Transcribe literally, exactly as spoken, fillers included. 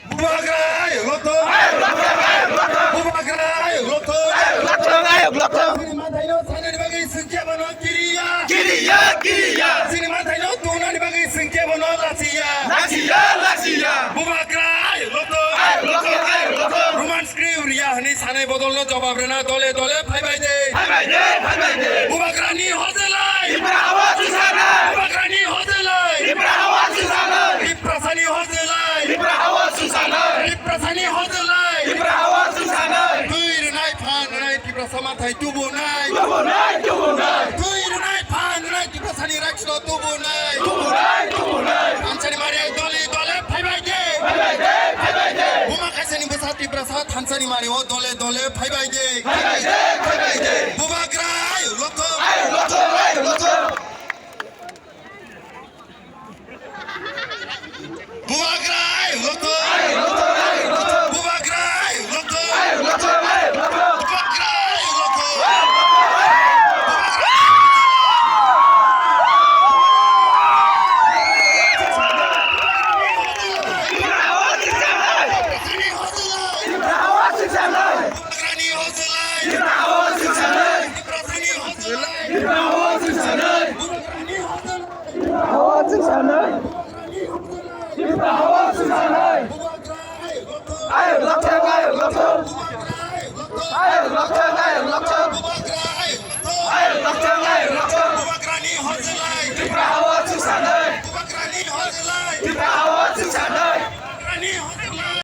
Bubagra ayok lokthong! Ayok lokthong, ayok lokthong! Bubagra ayok lokthong! Ayok lokthong, ayok lokthong! Chini manthaino sanani bagwi swngchaya bono kiriya! Kiriya, kiriya! Chini manthaino tungnani bagwi swngchaya bono lachiya! Lachiya, lachiya! Bubagra ayok lokthong! Ayok lokthong, ayok lokthong! Roman script riya hwnwi sanai bodolno jobab rwna dole dole phaibai de! Phaibai de, phaibai de! Bubagrani hojelai! Tipra hawa chusanai! Bubagrani hojelai! Tipra hawa chusanai! Tiprasani hojelai! Tipra hawa chusanai! Tiprasani hojelai! Tipra hawa chusanai! Twi rwnai, phan rwnai, Tiprasa manthai tubunai! Tubunai, tubunai! Twi rwnai, phan rwnai, Tiprasani raksno tubunai! Tubunai, tubunai! Thansani mari dole dole phaibai de! Phaibai de, phaibai de! Buma kaisani bwsa Tiprasa thansani mari o dole dole phaibai de! Phaibai de, phaibai de! Bubagra ayok lokthong! Ayok lokthong, ayok lokthong! Bubagra ayok lokthong! Bubagra ayok lokthong! Bubagra ayok lokthong! Bubagrani hojelai! Bubagrani hojelai! Tipra hawa chwng sanai! Tipra hawa chwng sanai! Tipra hawa chwng sanai! Ayok lokthong, ayok lokthong! Ayok lokthong, ayok lokthong! Ayok lokthong, ayok lokthong! Bubagrani hojelai! Tipra hawa chwng sanai! Bubagrani hojelai! Tipra hawa